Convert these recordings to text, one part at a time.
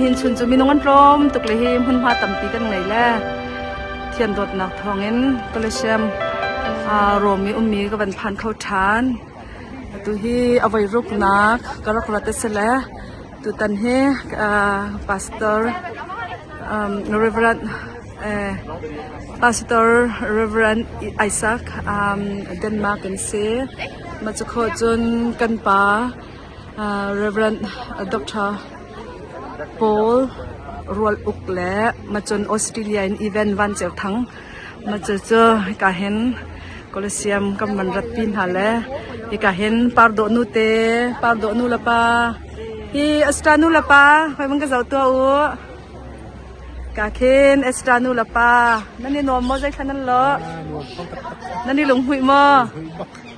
Nihin chun cu minung an tlawm tuk le hi hmunhma tampi kan ngei le thian dawtnak thawngin Coliseum Rom i ummi ka van phan kho ṭhan. Atu hi a voi ruknak ka rak rat a si le tutan hi Pastor Reverend Pastor Reverend Isaac Denmark in si. Mah cu khawh cun kan pa Reverend Doctor Paul Rual Uk le macun Australia in Evan Van Ceu Thang mah cucu hika hin Coliseum kan van ratpi hna le hika hin Pardawh nu te Pardawh nu le pa hi Astra nu le pa hoi van ka zoh tuah u. Ka khin Esther nu le pa nan i nuam maw zeithla nan lawh? Nan i lunghmuih maw?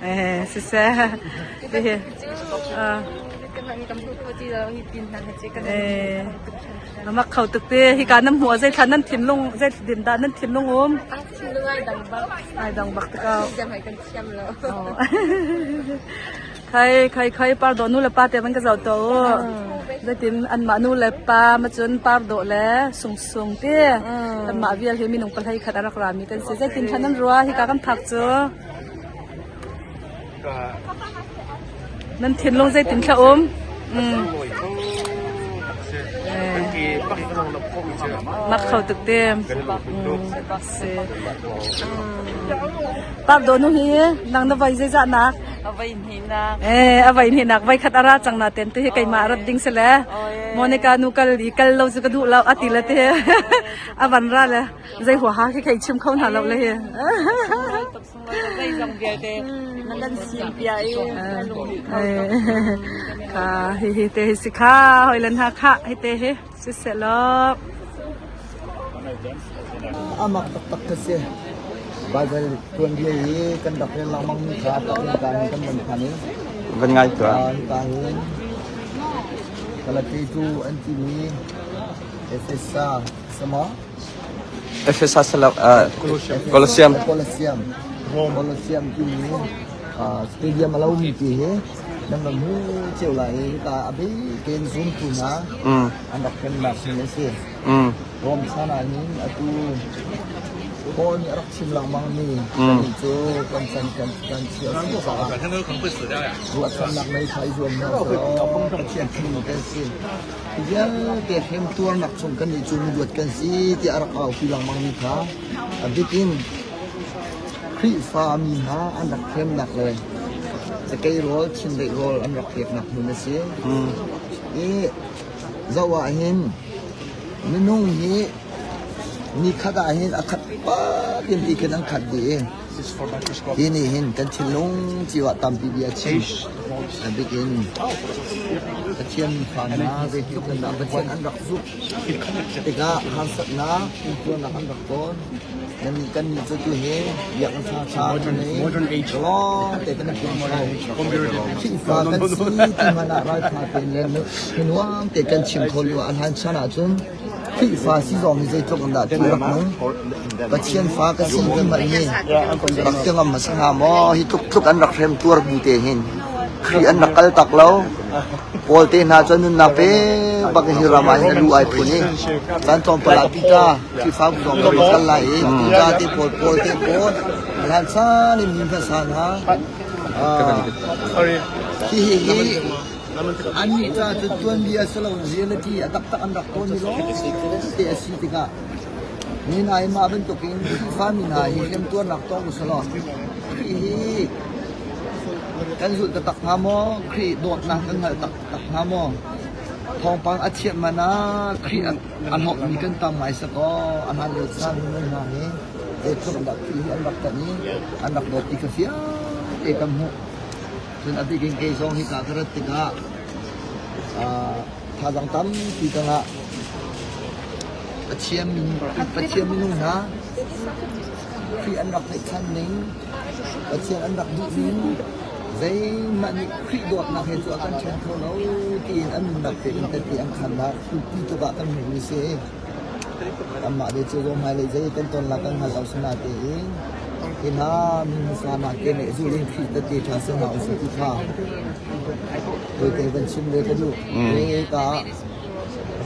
Eh, siseh. Hihi. Eh, mak kho tuk te. Hika nan hmuh zeithla nan thinlung zeitin dah nan thinlung um? Ai dang bak te ko. Khai khai khai par dawh nu le pa te van ka zoh to u. Zeitin anmah nu le pa ma cun par dawh le sung sung ti. Kanmah vial hi minung pahlei khat a rak rami kan si. Zeitin thlan nan rua hika kan phak cu. Nan thinlung zeitin thla um? Mm. Mak kho tuk te. Si. Par dawh nu hi nang na voi zeizah nak? A voi hnihnak. Eh, a voi hnihnak voi khat a ra cang na ten tu hi keimah rat ding si le. Monica nu kal i kal lo cu ka duh lo a ti le te. A van ra le zei huaha khi khei chim kho hna lo le hi. Zeizong vialte na kan sim pia i na lung kho tuk. Kha hi hi te hi si kha hoi len ha kha hi te hi si se lo. A mak taktak ka si. Baibal tuanbia hi kan rak rel lengmang mi kha tak in kaan kan van phan i Van ngai tuah. Hika hin Kalatetu an timi Efesa sama Efesa salak uh, Colosseum. Colosseum. Colosseum timi uh, stadium a lomi ti hi nan van hmu cio lai i hika a bik tein zumtu hna an rak hremnak hmun a si. Rom chan ah hin atu Paul nih a rak chim lengmangmi kannih cu kan chan kan kan chia a si caah ruahchannak mei kha i zuam hna selaw Pathian thimmi kan si. Hi vialte hremtuarnak chung kannih cu miluat kan si tiah a rak aupi lengmangmi kha a bik in Khrihfa mi hna an rak hremnak le cakei rawl, chindeih rawl an rak peknak hmun a si. I Zoh ahhin minung hi nikhat ahhin a khat bak in ti khin an khat dih i hi nih hin kan thinlung cio ah tampi bia a chim. A bik in Pathian fa hna zeitluk in dah Pathian an rak zumh tikah harsatnak, intuarnak an rak tawn. Nannih kannih cu tu hi biakinn ṭha ṭha kan nei. Lawng te kan i pum kho. Khrihfa kan si ti hmanh ah ralṭha tein le nuam te kan chim kho lio ah hlan chan ahcun Khrihfa si zong hi zeitluk in dah ti rak nung. Pathian fa ka si ti hmanh hi rak ti ngam hmasa hnga maw? Hi tluk tluk an rak hrem tuar bu te hin Khrih an rak kal tak lo. Paul te hna cu nunnak pe bak in hi ram ah hin a lu ai phun i caan tlawmpal ah Peter Khrihfabu zong kan va kal lai i Peter te pawl Paul te pawl hlan san in mi hmasa hna hi hi hi annih ca cu tuanbia si lo reality a taktak an rak tawn i lawngte a si tikah ni hna hi mah bantukin Khrihfa mi hna hi hremtuarnak tong u selaw Khrih hi kan zulh taktak hnga maw Khrih dawtnak kan hngalh taktak hnga maw thawngpang a chiat man ah Khrih a hlawkmi kan tam ngai sakaw a hlan lio caan minung hna hi zeitluk dah Khrih hi an rak tanh i an rak dawt ti kha fiang te kan hmuh. Cun a bik in kei zong hika ka rat tikah thazaang tampi ka ngah. Pathian Pathian minung hna Khrih an rak tlaihchan ning Pathian an rak duh ning zeihmanh nih Khrih dawtnak he cu a kan ṭhen kho lo tiin an nunnak tein tehte an khannak hlupi tuk ah kan hmuhmi si. Kanmah le cu hmailei zei kan ton la kan hngal lo sinatein hi hna mi hmasa nak ke nih zul in Khrih tehte ṭha si hna usih ti kha tawite van chim ve ka duh. Hi ka.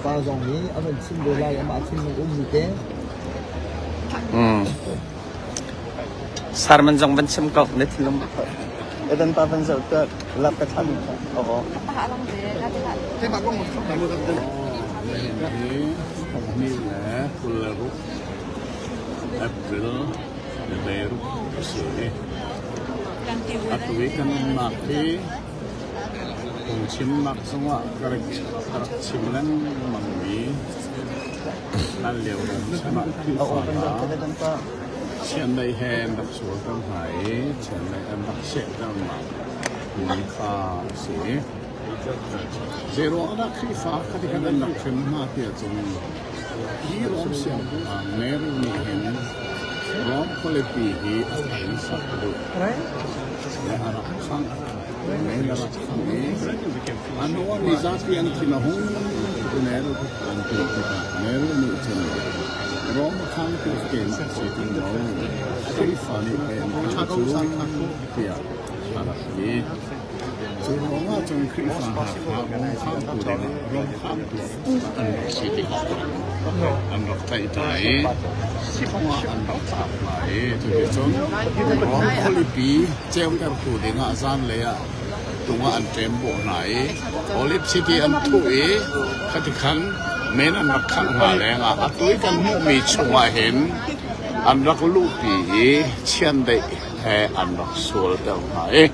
pa zong hi a van chim ve lai amah thinlung ummi te. Sermon zong van chim ko na thinlung. Edan pa van zoh tuah lap ka thlam. Oh. April ni leiruk a si i atu i kan umnak hi phungchimnak zongah ka rak chim lengmangmi hlanlio ram chan ah Khrihfa hna chiandeih he an rak sualter hna i chiandeih an rak sehternak hmun kha a si. Zeiruang dah Khrihfa kha ti khan an rak hrem hna ti ahcun hi Rom siangpahrang Nero nih hin Rom khualipi hi a thar in sak a duh. Le a rak khangh. Mei a rak khangh i a hnu ah mizapi an thin a hung tuk i Nero an ti tikah Nero nih cun Rom a khangtu keimah si ti lo Khrihfa nih pei an khangh cu tiah a rak ti. Cu ruangah cun Khrihfa hna kha Rom khamtu dingah Rom khamtu an rak si tikah an rak tlaih hna i thong ah an rak thlak hna i cuticun Rom khualipi ceutertu dingah zanlei ah tung ah an ṭem bawh hna i Olive City an thuh i khatikhan men an rak khangh hna lengah atu i kan hmuhmi chungah hin an rak luhpi i chiandeih he an rak sualter hna i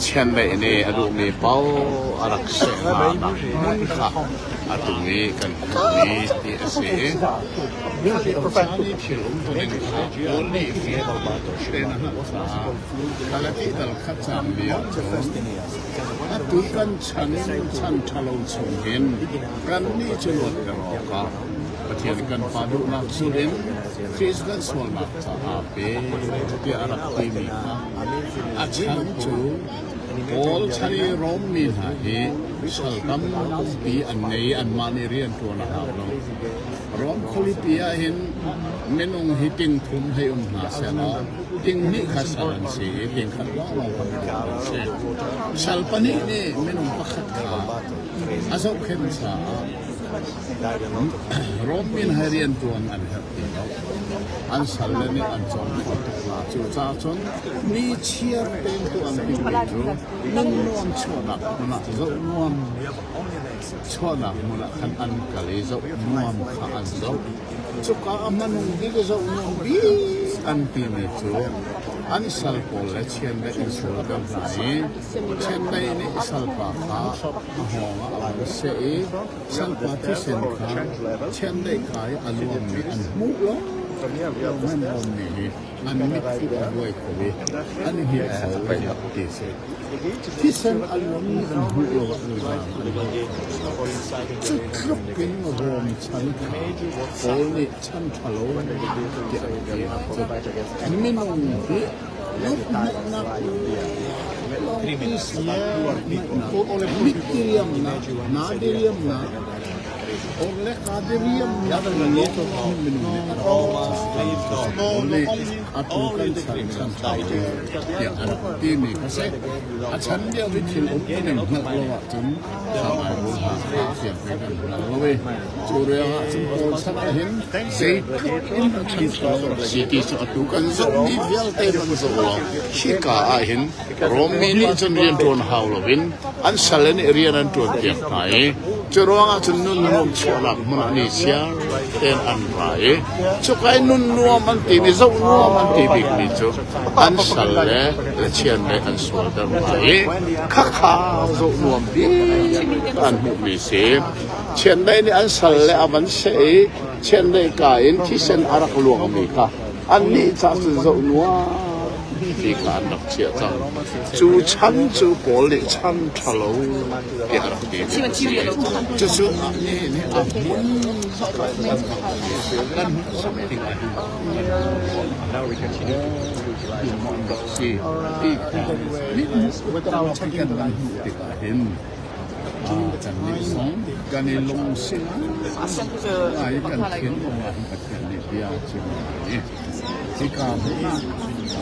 Chiandeih nih a duhmi paoh a rak seh hnanak hmun kha a tung i kan hmuhmi ti a si. Caan i thil umtuning kha Paul nih fiang tein a hngalh caah Galati dal kha caan li ahcun atu kan chan chan ṭhalo chung hin kannih cu luatter awkah Pathian kan Pa duhnak zul in Khrih kan sualnak caah pe tiah a rak timi kha A chan cu Kawl chan i Rom mi hna hi sal tampi an ngei i anmah nih rianṭuan a hau lo. Rom khualipi ah hin minung hi ting thum hei um hna sehlaw ting hnih kha sal an si i ting khat lawnglawng kha minung an si. Sal pahnih nih minung pakhat kha a zohkhenh caah Rom min he rianṭuan an herh ti lo. An salle nih an cawm khawh tuk hna. Cucaah cun ni chiar tein tuah an timhmi cu nun nuam chuahnak hmun ah zoh nuam chuahnak hmun ah khan an kal i zoh nuam kha an zoh. Cuka a hmanung bik i zoh nuam bik an timi cu an sal pawl le chiandeih an sualter hna i chiandeih nih salpa kha a hngawng ah a van seh i salpa thisen kha chiandeih ka i a luangmi an hmuh lo nan lawmmi hi an mitthli a buai kho i an i hngilh kho ti a si. Thisen a luangmi an hmuh lo ah cu tluk in Rom chan kha Paul nih chan ṭhalo tiah a ti. Minung hi lunghnawhnak mitdiriamnak, nadiriamnak, orleka diriamnak minung nih an Paul nih atu kan chan chan ṭhalo tiah a rak timi kha si. A chan lio i thil um ning hngalh lo ahcun Bible hna kha fiang tein kan hngal lo i cu ruangah cun Paul chan ah hin zeitluk in a chan ṭhalo a si ti cu atu kan zohmi vialte van zoh law hika ah hin Rom mi nih cun rian ṭuan hau loin an salle nih rian an ṭuanpiak hna i cu ruangah cun nun nuam chuahnak hmun ah ni chiar tein an ra i cuka i nun nuam an timi zoh nuam an ti bikmi cu an sal le Pathian le an sualter hna i khakha zoh nuam bik an hmuhmi si. Chiandeih nih an sal le a van seh i chiandeih ka in thisen a rak luangmi kha annih ca cun zoh nuam ti kha an rak chiah cang. Cu chan cu Paul nih chan ṭhalo tiah a rak ti. Cucu nih nih a hmun kan hmuh tikah hin si ti kha kan van hmuh tikah hin kannih zong kan i lungsi ngai kan thinlung ah hin Pathian nih bia a chim lai i hika hmun ah.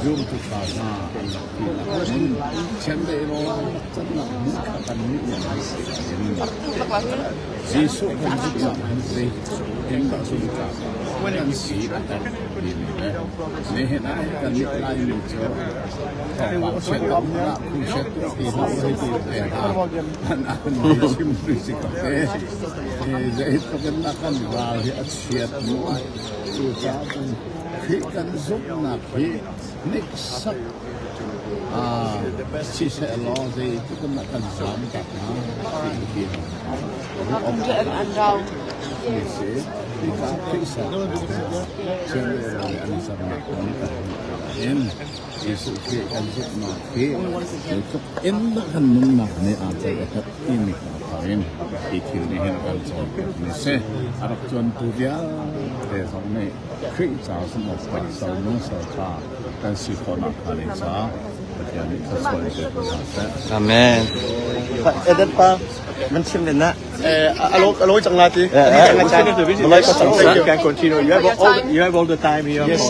Zumtu ṭha hna an rak tinak hmun, chiandeih rawl an rak cannak hmun kha kannih nih kan si in Jesuh kan zumhnak hmun zei in dah zumhtlak kan si a herh timi le nihin ah kannih Laimi cu thawngpang chiat tam hmanh ah phuhret ti hlah u hei ti te hna an an chim rih si ko te. Zeitluk in dah kan ral hi a chiat mu. Cucaah cun Khrih kan zumhnak hi hniksak siseh law zeitluk in dah kan zaam tak hnga ti hi ruah awk mi si. Hika Khrih Siangbawi an zamnak hmun kan hmuh in Jesuh Khrih kan zumhnak hi zeitluk in dah kan nunnak nih aa tel a herh timi kha thawngin hi thil nih hin a kan cawnpiak mi si. A rak cuantu vialte zong nih Khrih ca zumhawktlak salnung salṭha kan si khawhnak hnga ding caah Pathian nih thluachuah in pe ko hna seh. Amen. Eden pa Man chim len na. alo alo chang la ti. Malay ko chang You can continue. You have all you have all the time here. Yes.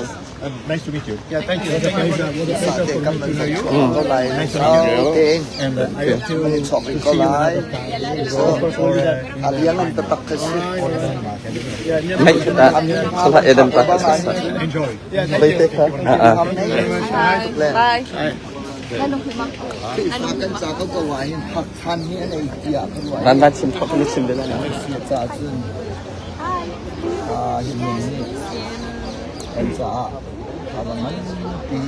Nice to meet you. Yeah, thank you. Thank you. What a pleasure Te for kan me man to know you. ko lai. Nice to meet you. Te And I hope to, man to chok see ko you lai. another time. Of course, we'll be there. A liang an tatak ka si. Mai ta. Sala Eden pa. Enjoy. Bay te kha. Ah, ah. Bye. Bye. Khrihfa kan ca ko ko ah hin phak than hi an ei tiah ka ruah. Van van chim thok ni chim len na. Si ca cun ah hi mun nih kan caah thaba nganpi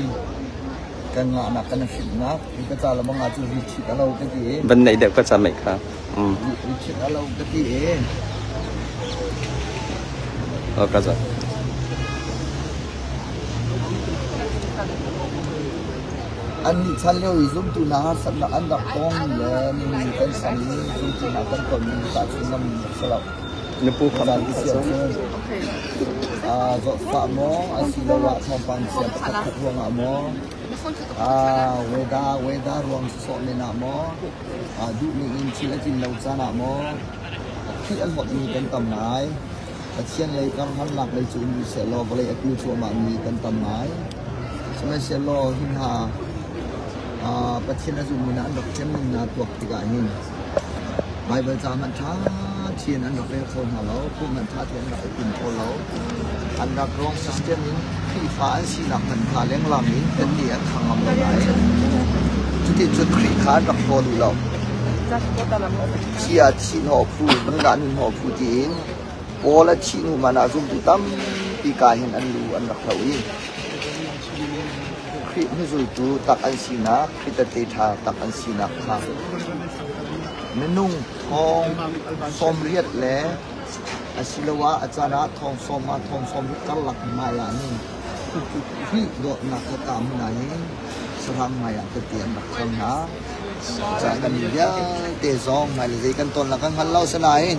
kan ngahnak kan hrimhnak hi ka ca lamang ah cu richit a lo ka ti i Van neih deuh ka ca mai kha. Mm. richit a lo ka ti i Oh ka za. An nih chan lio i zumtu hna harsatnak an rak tong le nihin kan san i zumtu hna kan tonmi tahchunhnak rak si lo. Na pu kha Caan i siang cun zawtfah maw asiloah thawngpang chia pakhatkhat ruangah maw weather weather ruang sawsawh men ah maw duhning in thil a tlin lo caan ah maw Khrih a hlawtmi kan tam ngai. Pathian lei karhlannak lei cu um rih sehlaw vawlei a pil cuahmahmi kan tam ngai. Sihmanhsehlaw hi hna Pathian a zummi hna an rak ṭemning hna tuak tikah hin Baibal ca hmanh ṭha tein an rak rel kho hna lo, pumh hmanh ṭha tein an rak i pum kho lo. An rak wrong system in Khrihfa an sinak hmanh kha lenglang in tehte an khang ngam lo ngai. Cuticun Khrih kha an rak hlaw duh lo. Thi ah thih hnawh phu, nun ah nun hnawh phu tiin Paul a thih hnu hmanh ah zumtu tampi ka hin an lu an rak hloh i Khrih hnuzultu tak an sinak, Khrih tehte ṭha tak an sinak kha minung thong 80 le asiloah a caan ah thong 50 thong 60 karlak hmai ah nih Khrih dawtnak kha ka hmun ah hin sahrang hmai ah tehte an rak khang hna. Cucaah kan mi vialte zong hmailei zei kan ton la kan hngal lo sinain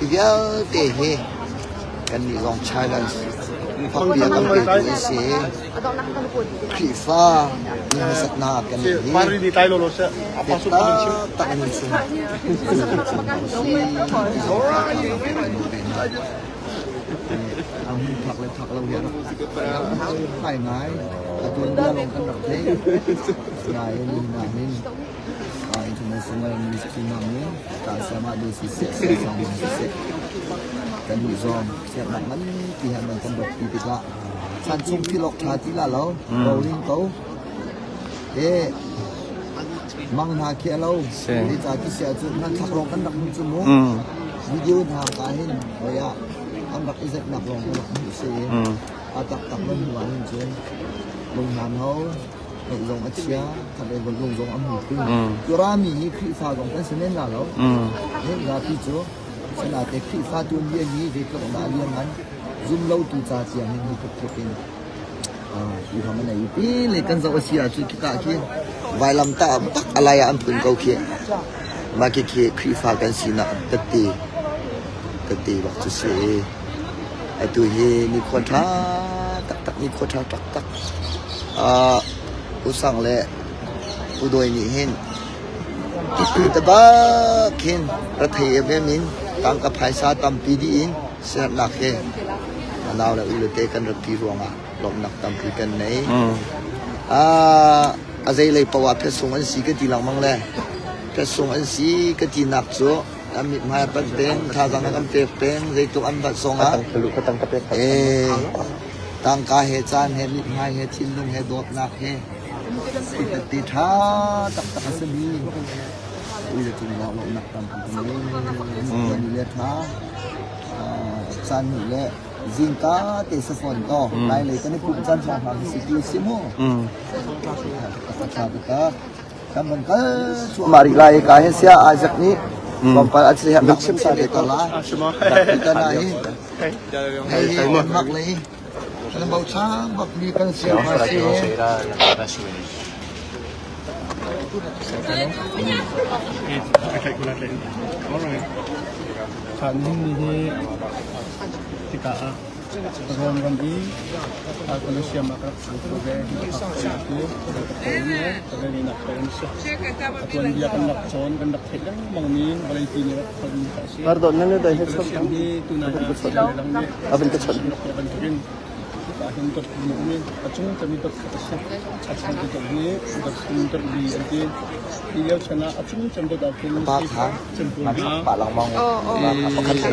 hi vialte hi kannih zong challenge fakpi a kan petu an si. Khrihfa mi hmasatnak kan nih hi biatak tak in chung Ang hun phak le phak lo hi a rak ngai ngai. A tuanbia lawng kan rak theih. Nain nihin ah hin international ministry hna nih ta siamah de siseh, siasang siseh, kan nih zong siaknak nganpi han kan rak ti tikah chan chung thil awk ṭha ti la lo, roling ko. E mang hna khi a lo. Zeicah ti si ahcun hmanthlak lawng kan rak hmuh cu mu. Video hna ka hin hoi ah an rak i zeihnak lawng kan rak hmuh si i a taktak nan hmu ah hin cun lungnan ho ngeih zong a chia khat le lung zong a hmu khun. Turami hi Khrihfa zong kan si men la lo. Nen zapi cu sanate Khrihfa tuanbia hi zeitluk dah a lian ngan zum lo tu ca tiang hin hi tluk in Huham a nei pi le kan zoh a si ahcun khika khi vailamtah bak a lai ah an phun ko khi. Mah khi khi Khrihfa kan sinak tette tette bak cu si. Atu hi nikhua ṭha taktak nikhua ṭha taktak. Uh, Usang le Udawi nih hin tabak hin rathei em in tangka phaisa tampi dih in siaherhnak he a nau le u le te kan ratpi ruangah lawmhnak tampi kan nei. A zeilei paoh ah phetsung an si ka ti lengmang le phetsung an si ka tinak cu an mithmai a panh peng, thazaang a kan pek peng, zeitluk an vat zong ah tangka he caan he mithmai he thinlung he dawtnak he ti ṭha taktak a simi ui le cung lawmhnak tampi kan ngei. Ni le ṭha caan nih le zingka te sa fawn to lai lei kan i pumh caan hrawng hna si ti si mu ṭha taktak kan van kal cuahmah rih lai ka hin sia Isaac nih tlawmpal a si nak chim sa te ko lai kan ah hi hei hi mak lei kan bochan bak mi kan sia ma si Tikah ah Rom ram i Colosseum ah ka rak phan kho ve. Hi ka phak khawhnak hi ka pawl le ka velnak pawl an si. A tuanbia kan rak cawn, kan rak theih lengmang mi vawleipi nih rak hngalhmi kha a si. Colosseum hi tunai ah lang nih rak bantukin hika hin dot um a um i a cung cem i dot khat a si. A chung te dot hi dot thum dot li an ti. Hi lio chan ah a cung cem dot ah khin sifak cem pawl hna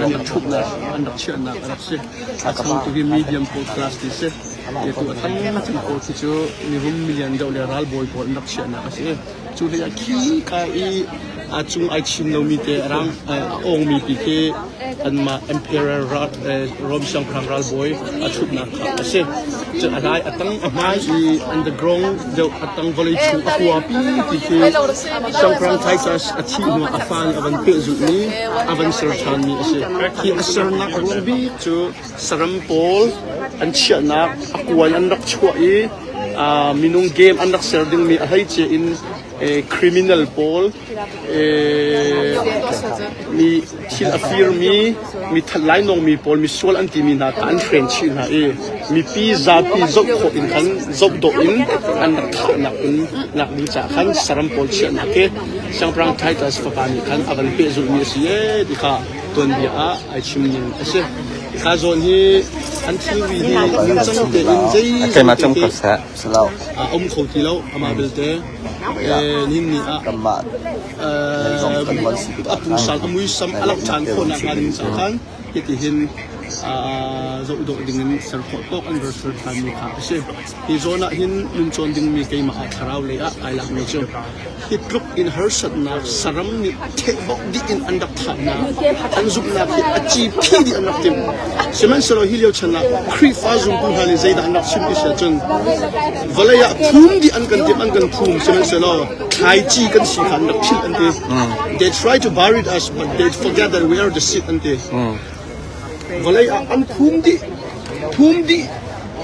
an rak ṭhutnak an rak chiahnak a rak si. A chang tu hi medium pawl class ti si. Tu a tang cem pawl khi cu mirum milian deuh le ralbawi pawl an rak chiahnak a si. Cu hlei ah khi ka i a cung ai chin lomi te a rang a awngmi pi khi anmah Emperor Rome siangpahrang ralbawi a ṭhutnak kha a si. Cun a lai a tang a hmai i underground deuh a tang vawlei chung a hua pi ti khi siangpahrang Titus a thih hnu a fa nih a van pehzulhmi a van ser ṭhanmi a si. Hi a sernak a ruang bik cu saram pawl an chiahnak a kuan an rak chuah i minung game an rak ser dingmi a hleice in criminal pawl mi thil a firmi mi that lainawngmi pawl misual an timi hna kha an hren chih hna i mipi zapi zoh khawh in khan zoh dawh in an rak thahnak in nak ding caah khan saram pawl chiahnak khi siangpahrang Titus fapa nih khan a van pehzulhmi a si ee ti kha tuanbia ah ai chim ning a si. Kha zawn hi an thilri hi ningcang tein zei Keimah cung ko seh. A um kho ti lo amah belte nihin ni ah a pungsan a muisam a langh ṭhan khawh nakhnga ding caah khan hiti hin zoh dawh ding in ser khawh tawk an ver ser ṭhanmi kha a si. Hi zawn ah hin nun cawn dingmi keimah ah thlarau lei ah ai lakmi cu hi tluk in harsatnak saram nih thehbawk dih in an rak thahnak an zumhnak hi a ci phi dih an rak timh. Sihmanhsehlaw hi lio chan ah Khrihfa zumtu hna nih zeidah an rak chim ti si ahcun vawlei ah phum dih an kan timh an kan phum sihmanhsehlaw thlaici kan si kha an rak philh an ti. They try to bury us but they forget that we are the seed an ti. Vawlei ah an phum dih phum dih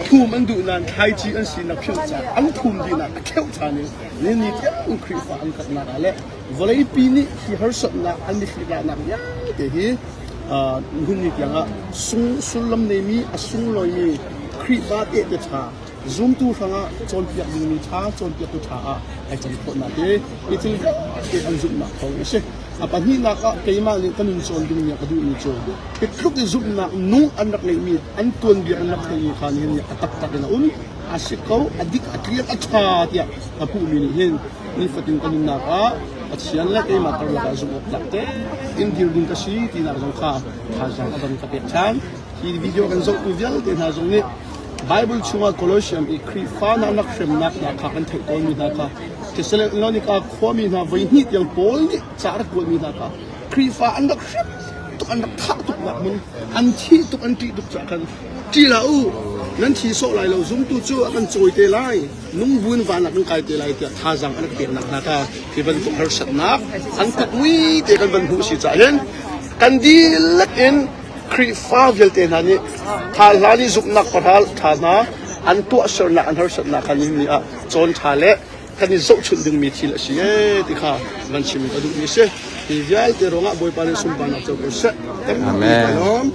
phum an duh nain thlaici an sinak philh caah an phum dihnak a kheuh ṭhan i ni tiang Khrihfa an karhnak ah le vawleipi nih hi harsatnak an mitthli-tlaknak vialte hi hun ni tiang ah sung sullam neimi a sunglawimi Khrihfa tehte ṭha zumtu hrangah cawnpiak dingmi ṭha cawnpiaktu ṭha ah ai can khawhnak hi hi thil vialte an zumhnak thawng a si. A pahnihnak ah keimah nih ka nun cawn dingmi a ka duhmi cu hi tluk i zumhnak nung an rak ngeihmi an tuanbia an rak theihmi kha nihin ni a taktak in a um a si ko a dik a clear a ṭha tiah ka hmuhmi nih hin nifatin ka nunnak ah Pathian le keimah karlak ah zumh awk tlak tein dir ding ka si tinak zong kha thazaang a van ka pek ṭhan. Hi video kan zohtu vialte hna zong nih Bible chungah Colossian i Khrihfa hna nak hremnak hna kha kan theih tawnmi hna kha Thessalonica khuami hna voihnih tiang Paul nih ca a rak kuatmi hna kha Khrihfa an rak hrem tuk an rak thah tuknak hmun an thih tuk an ṭih tuk caah khan ṭih hlah u nan thi sawh lai lo zumtu cu a kan cawi te lai nung buin van ah kan kai te lai tiah thazaang an rak peknak hna kha hi bantuk harsatnak an kut mui te kan van hmuh si caah hin kan dihlak in Khrihfa vialte hna nih tha hlan i zumhnak paral ṭha hna an tuahsernak an harsatnak kha nihin ni ah cawn ṭha le kan i zohchunh dingmi thil a si ee ti kha van chim ka duhmi a si. Hi vialte ruangah Bawipa nih sunparnak co ko seh. Amen.